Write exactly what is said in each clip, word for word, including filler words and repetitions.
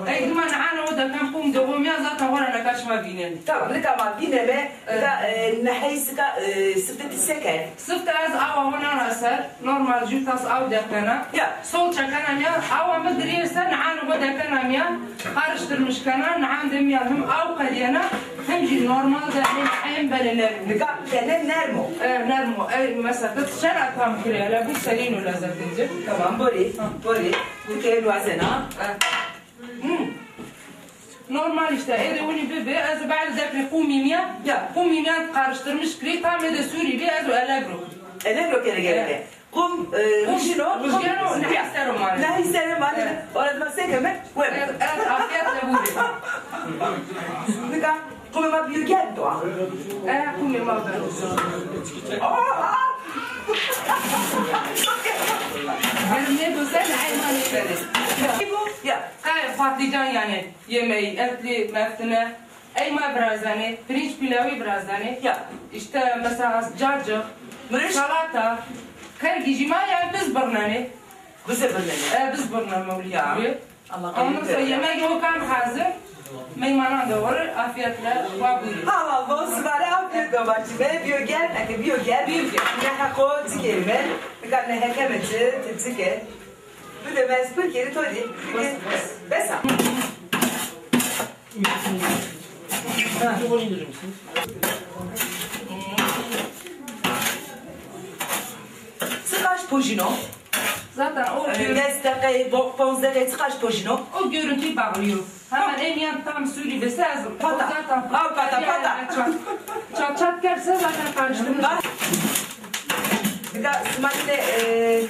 Ey dima nihana o dekan qum de o miya zaten hora neka şima vînenê. Tamam, nika ma vîneme, nika, e, nehey sika, e, sifte ti se kerd? Sifte ez awa ho nana ser, normal jû tas aw dekena. Ya. Sol çekena miya, awa mi dirîye ser, nihana ho dekena miya, karıştırmış kena, nihan de miya him aw qediyena, him jî normal de him, him belê nerm. Nika tene nerm o. E, nerm o. E, mesela, ti çera tam kirê, hele bu serîn o lezzetê ci. Tamam, borî, borî. Ti ke wazena. E. Hmm. Normal işte, ê de winî bibi, ez û bari dekrê qumî miya, ya, qumî miya karıştırmış kirî, tam ê de sûrî bî, ez û Allegro. Allegro kere gereke. Evet. Qum, e, qum rijîno, rijîno, qum, nehî ser o mane. Nehî ser o mane. Evet. Ora dima se keme? Weme. Evet, evet, afiyetle buyurun. Nika, qumê ma bîyo germ to a. E, qumê ma bîyo. Aa! Germ nêbo se, nehî ma nêbeno. Ya. Qe patlıcan yani yemeği, etli, meftine, ey ma virazenê, pirinç pilavî virazenê. Ya. İşte mesela cacık, mirişk, salata, kergî jî ma yani biz birnenê. Biz de birnenê. E, biz birnenê mewlid gibi. Allah kabul etsin. Ondan sonra yemek o kam hazır. Meymanan da olur, afiyetle, wa buyurun. Tamam, bol sibare, afiyet olsun. Be, bîyo germ, eke bîyo germ. Bîyo germ. Ne hako, ci kelime. Nika ne hekeme ci, ti ci ke. Bu da mecbur geri to di. Besa. Sıkaç pojino? Zaten o e, görüntü, des dakikayı, bo-, ponz dakikayı çıkaç pojino? O görüntüyü bağlıyor. Hemen en yan tam suri ve sezim. Pata. O zaten pata, pata, pata. Çat, çat, çat gelse zaten karıştırmış. Bak. Bir de sima yine, e,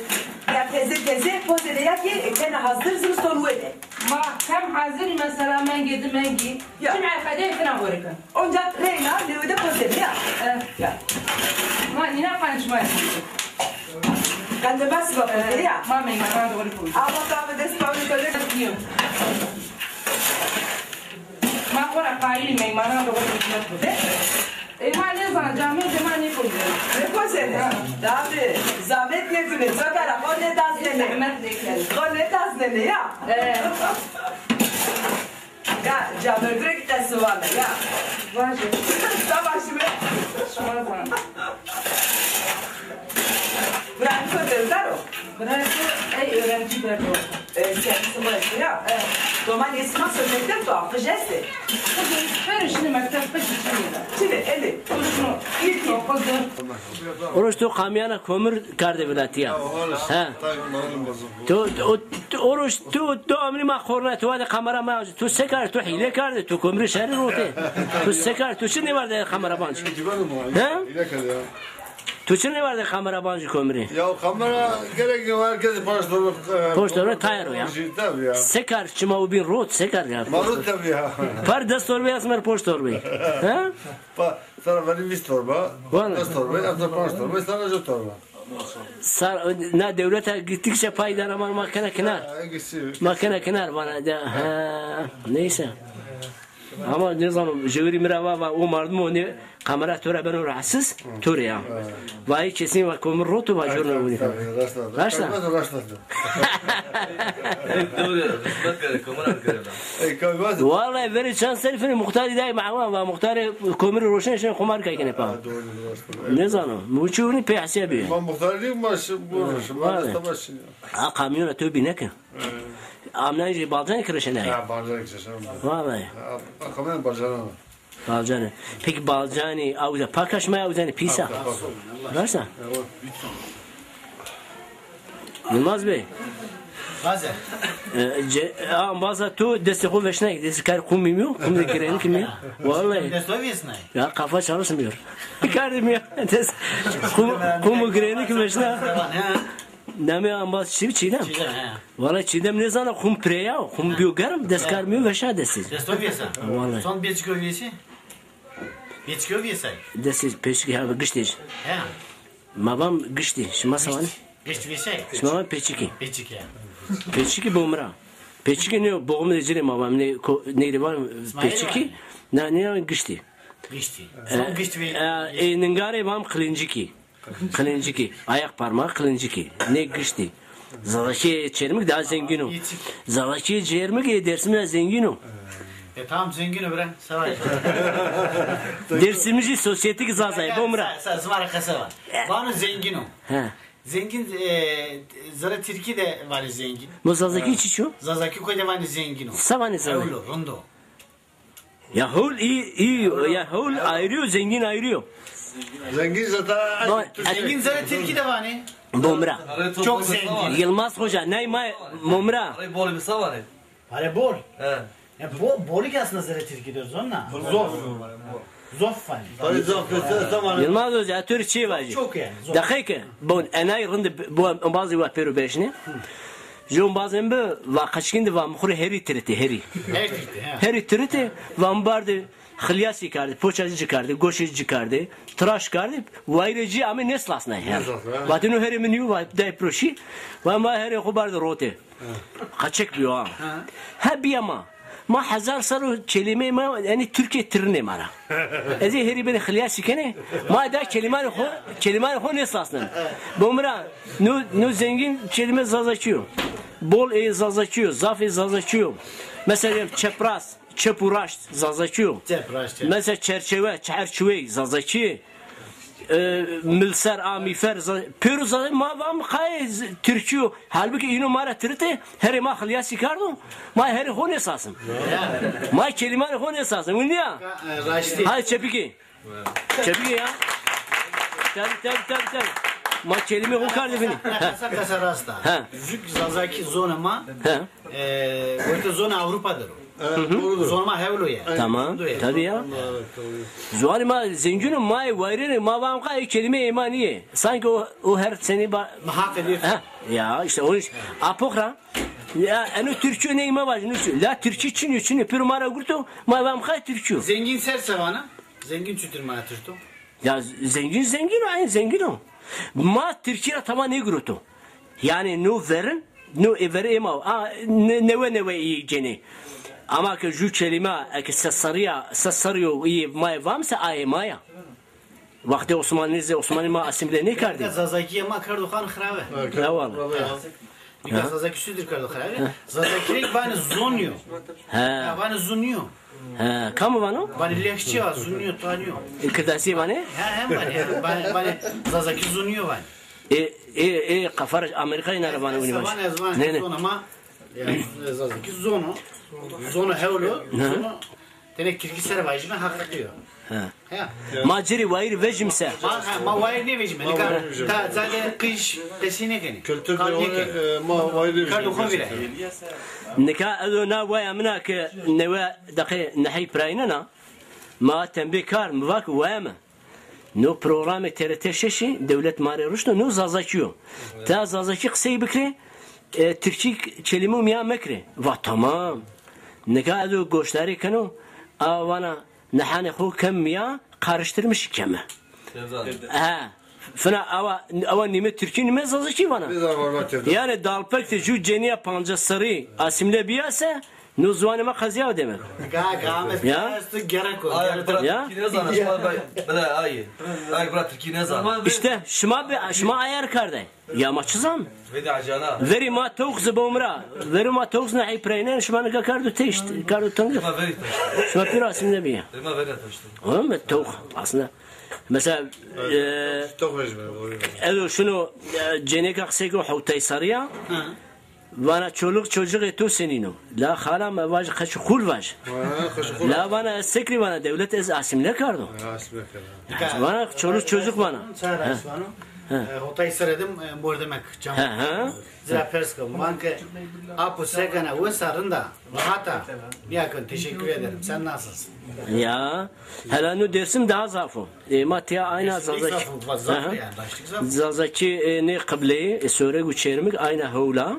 ya teze teze pozele ya ki, e, tena hazır zimston wede. Ma hem hazır mesela mengê di mengî. Ya. Çim erfedê fina gorika. Onca reyna lewê de pozele ya. E. Ya. Ma nîna qançma. Qende bes va pozele ya. Ma meymanan doğru koy. Ama tabi dest pavi böyle. Yok. Ma xora qayîl meymanan doğru hizmet koy. E, ma nêzan, camêrdê ma nêpozeno. Nêpozeno? Ha. Tabi, zahmet nêdune, zobera, xo nêdaznenê. Zahmet nêkeno. Xo nêdaznenê ya. E. Ya, camêrdû rê kî qesî vame ya. Vaje. Savaşime. Şima zan. Bira to dewdar o? Bira to ey öğrenci berdo. E, sen sima ya. E. Doman esma sor mektep to, qij estê? Qij, her şine mektep qij çinê. Çinê, elê. Qij no. İlk dokuz. Oroş to kamyana kömür kardê vilatîya. Ha. To, o, to, oroş to, to amrî ma korna, to vade kamera ma, to se kar, to hîle kardê, to kömrü şerî rote. To se kar, to çi nêvardê kamera bancî? Ha? Hîle kardê ya. To çi nêvardê kamera bancî kömrü? Ya kamera gerek yok, herkes poşt torba, e, poşt torba tayar o ya. Tabii ya. Se kar, çima o bin rot, se kar ya. Ma rot tabii ya. Par des torbe yaz mer poşt torbe. Ha? Pa, sana verdim vîst torba, vana, des torba, hatta panc torba, sana ju torba. Sar, na dewlete gittikçe pay dana ma, ma kena kinar. Ha, gitsin. Ma kena kinar bana da, ha, neyse. Ama nêzano, jewirî mi ra va, va o mardim o nê, kamera to ra beno rahatsız, to rê ya. Va ey kesin va kömür roto va jorna winî. Tabii, raşt a. Raşt a? Raşt a. Doğru, hizmet kare, kamera kare. Ey, kavga. Vallahi verê çand serî finê muxtarî dayê ma, va muxtarê kömürü roşenê şenê xo ma rê kay kenê pa. Ha, doğru, doğru. Nêzano, mi çi winî pê hesîya bî. Ma muxtarî ma şi-, bu, ha, şima vallahi. Savaş. A kamyona to bîne ke. Amnan jî Balcanî kirişenay. Ha, Balcanî kirişenay. Vallahi. Ha, kamyon Balcanî. Balcanî. Peki Balcanî awza pak a, şima awzanê pîs a? Pak a, pak a. Raşt a? Evet. Yılmaz Bey. Vaze. E, ce-, a, ambaza to destê xo veşnay, destê kar qumî mi yo, qum de girenik mi yo. Vallahi. Desto vêsnay. Ya kafa çalışmıyor. Kar de mi ya? Des-, qum, qum girenik veşna. Ha. Namê ambaz çi, Çiğdem? Çiğdem, he. Valla Çiğdem nêzana, xum pireya, xum bîyo germ, dest kar mi yo veşa destê. Desto vêsa. Valla. Son bêçiko vêsî? Bêçiko vêsay. Destê pêçikî ha giştê. He. Ma vam giştî, şima se vanê? Gişt vêsay. Şima van pêçikî. Pêçikî, he. Pêçikî bo mi ra. Pêçikî nê, boğum de ci rê ma vam, nê ko-, ney rê van pêçikî. Na, nê van giştî. Giştî. E, son gişt vê. E, e, ningarê vam qilincikî. Qilincikî, ayak parmağı qilincikî. Nê giştî. Zazakî Çermik daha zengîn o. Zazakî Çermik ê Dêrsimî de zengîn o. E, tamam, zengîn o bre. Savaş. Dêrsimijî sosyetik Zazayî bo mi ra. Sa, sa, zima ra qese var. Vano zengîn o. He. Zengîn, e, zere Tirkî de vanê zengîn. Mo Zazakî çiçî yo? Zazakî koy de vanê zengîn o. Sa vanê Zazakî? Ewlo, rind o. Ya hewl î, î, ya hewl ayrî yo, zengîn ayrî yo. Zengîn zaten. Zengîn zere Tirkî de vanê. Bo mi ra. Çok zengin. Yılmaz Hoca, ney ma mo mi ra. Parey bol mi sa vanê. Pare bol. He. Ya bo-, boli ki aslında zere Tirkî de zon na. Zof. Zof vanê. Parey zof. Yılmaz Hoca, tu rê çi vajî? Çok yani, zor. Deqeyke, bon, enay rind, bu bazı wa pêro beşne. Jon bazên bi, va qeçkîn de va mi xwu rê herî tirite, herî. Herî tirite, he. Herî tirite, va mi barde xilyasî karde, poça ci karde, goşê ci karde, tiraş karde, wayîrê ci ame nêslasnay her. Nêslasnay, he. Vatê no herê mi nîyo, va day piro şî, va ma herê xwu barde rote. He. Qeçek bîyo ha. He. He bîya ma. Ma hezar serr o kelîmeyê ma, yanî Tirkî tirinê ma ra. Ez ê herî benê xilyasî kenê, ma da kelîmanê xo, kelîmanê xo nêsasnen. Bo mi ra, no, no zengîn kelîme Zazakî yo. Bol ê Zazakî yo, zaf ê Zazakî yo. Mesela diyelim çepraz, çep û raşt Zazakî yo. Çep, raşt, çep. Mesela çerçewe, çerçiwey Zazakî. E, milser, a, mîfer, za-, pêro za-, ma vam qayê z-, Tirkî yo. Halbukî îno ma ra tirite, herê ma xilyasî kardo, ma herê xo nêsasin. Ma kelîmanê xo nêsasin. Win nîya? E, raştî. Hay çepikê. Çepikê ya. Tabii, tabii, tabii, tabii. Ma kelîmê xo kardê vinî. Qesa, qesa rast a. He. Zuk Zazakî zonê ma. He. E, werte zonê Avrupa der o. Hı hı. Zonê ma hewlo ye. Tamam, tabii ya. Ziwanê ma zengîn o, ma ê wayîrêne, ma vam qa ê kelîme ê ma nîyê. Sanki o, o her senî ba- Ma haqê dî. Ha, ya işte o iş. Apox ra. Ya eno Tirkî yo ney ma vajî, nuşu. La Tirkî çin yo, çin yo. Pêro ma ra gurto, ma vam qa Tirkî yo. Zengîn ser se vana? Zengîn çutir ma tirto? Ya zengîn zengîn o, aynî zengîn o. Ma Tirkî ra tama nêgiroto. Yanî no verin, no ê verê ê ma. A, ne-, newe newe î cenê. Ama ke ju kelîme, eke se serrî ya, se serrî yo î ma ê vam se a ê ma ya. Wextê Osmanlî zî, Osmanlî ma asîmîle nêkerdî. Zazakîye ma kerdo xan xirabe. Ha, ya wala. Nika Zazakî sudir kerdo xirabe. Zazakî rê vanê zon yo. Ha. Ha, vanê zun yo. Ha, kam vano? Vanê lehçe ya, zun yo, tan yo. E, Kirdasî vanê? Ha, hem vanê, vanê, vanê Zazakî zun yo vanê. E, e, e, qafar Amerîkayî nara vanê, winî vanê. Nê, nê. Zona ma, ya, Zazakî zono. Zono hewlo, zono. Tenê Tirkî ser vajîme, heqîqî yo. Ha. Ya. Ma ci rê wayîr vejîm se. Ma, ha, ma wayîr nêvejîme. Nika ta zade qij qesî nêkenê. Kültür de onu, e, ma wayîr nêvejîme. Nika ez o na waya min a ke newe deqê nehey piraynena. Ma tembê kar, mi va ke waya mi. No programê T R T şeşî dewlet ma rê ruşno, no Zazakî yo. Ta Zazakî qisey bikirê, e, Tirkî kelîmo mîyan mekirê. Va tamam. Nika ez o goşdarî keno, a vana nihanê xo kem mîyan, karıştırmış keme. Ha. Fina awa, awa nîme Tirkî, nîme Zazakî vana. Yanî dalpek de ju cenîya pancas serrî asîmîle bîya se, no ziwanê ma qezîyawa demek. Ga, ga, ya? Esto gerek o, gerek o. Ya? Tirkî nêzana, şima bile, bile, ay. Ay, bira Tirkî nêzana. Îşte şima bi, şima ayar kerde. Ya ma çi zan? Vêde acana. Verî ma tewq zi bo mi ra. Verî ma tewq zi nehey pireynen, şima nika kardo teşt, kardo tengir. Şima verî teşt. Şima pîr asîmîle bîya. Verî ma verî teşt. Oğlum, tewq aslında. Mesela, e, tewq vejîme, doğru. Ezo şuno, e, cenêka qisey ko hewtay serrî ya. Hı. Vana çoluk çocuğê to senîn o? La xala, mi vaj qeç xul vaj. Ha, qeç xul. La vana ez sekrî, vana dewlet ez asîmîle kardo. Ha, asîmîle kardo. Vana çoluk çocuk vana. Çara vano? Ha. E, hotay seredim, e, mordemek cam. Ha, ha. Zira pers kım. Van ke apo sekana wesa rinda. Rahat a. Ya kın, teşekkür ederim. Sen nasılsın? Ya. Hela nu Dêrsim daha zaf o. E, ma tiya ayna Zazakî. Zazakî, e, nê qibleyî, e, Soreg û Çermik ayna hewla.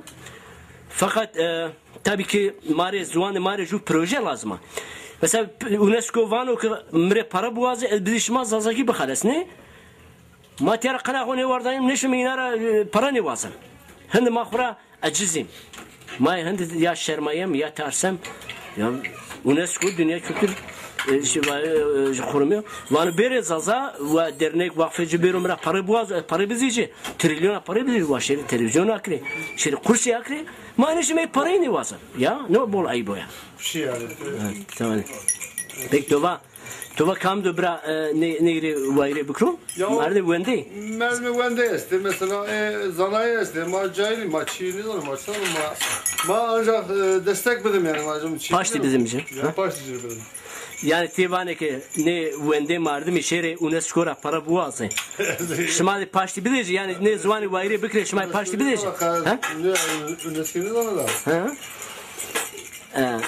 Feqet, e, tabî ki ma rê ziwanê ma rê ju proje lazim a. Mesela UNESCO vano ki mi rê para biwaze, ez bizî şima Zazakî bixelesnê. Ma tiya ra qena xo nêwardayim, nêşim îna ra, e, para nêwazim. Hindi ma xo ra Ecizîm. Ma hindi ya şermayem ya tersem. Ya UNESCO Dünya Kültür E, şi va-, e, e, ji xurmî. Vano bêrê Zaza, wa dernek, waqfê ci bêro mi ra pere biwaz, e, pere bizî ci. Trilyona pere bizî, wa şêrê televîzyon akirê, şêrê kursî akirê. Ma enê şimê pereyî nêwazan. Ya, ne bol eyb o ya. Şey yani. Evet, tamam. Peki, to va, to va kam do bira, e, ne, nêrê wayîrê bikro? Ya, merdê wendê. Merdê wendê estê, mesela, e, zanayê estê, ma cahilî, ma çî nêzanî, ma çi zano, ma, ma ancak, e, destek bidim yani, ma çî. Paştî bidim ci. Ya, ha? Paştî bidim. Yani tê vanê ke nê wendê merdimî şêrê UNESCO ra pere biwazê. Şima de paştî bidê ci, yani nê ziwanê wayîrê bikirê, şima paştî bidê ci. Ha? Ne, UNESCO nêzano da. Ha? E.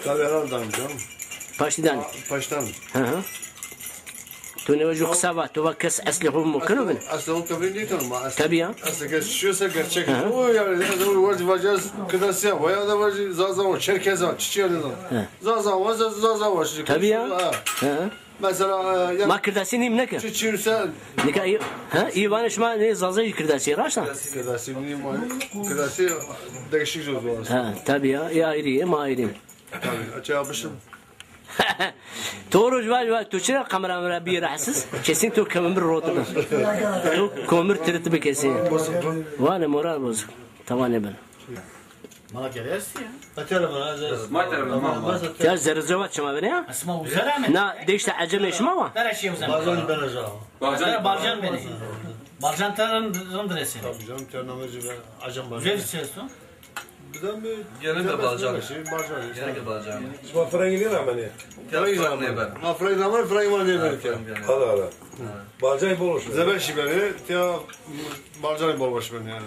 Tabii herhalde canım. Paştî danê. Paştan. Hı hı. To nêwa ju qisa va, to va kes eslê xo mukeno bîne. Eslê xo kevin nêkeno ma. Tabii ya. Eslê kes şiyorsa gerçek. Hı hı. O yani, ez o vajî vajî Kirdasî ya, veya da vajî Zaza wa, Çerkez wa, çiçî ya nêzano. Hı. Zaza wa, Zaza, Zaza wa. Tabii ya. Ha. Hı hı. Mesela, e, ya ma Kirdasî nîm neke. Çi çî se. Nika, ha? Î vanê şima nê Zazayî Kirdasî, raşt a? Kirdasî nîm, Kirdasî değişik zor zor. Ha, tabii ya. Ya ayrı, ma ayrı. Tabii, açığa yapışım. To roj vaj vaj, to çira kamera mera bî rahatsız? Kesin to kemimir rotibi. To komir tiritibi kesin. Vane moral bozuk. Tawane ben. Mala gere esti ya. Atara bana, atara. Ma atara bana, ma, ma. Ya zerre zewa çima bene ya? Asma uzara mı? Na deşte acem eşma va? Dara şey uzara. Bazen ben acaba. Bazen. Bazen beni. Bazen tarın rındıresi. Tabii canım, ternameci ben acem bazen. Güzel ses o. Bizden bir. Genelde Balcan. Şey, Balcan. Genelde Balcan. Şima Frengî nêramenê? Frengî zamanê ben. Ha, Frengî zamanê, Frengî zamanê ben. Hala hala. Balcanî bol o şima. Zebeşî benê, tiya Balcanî bol o şima yani.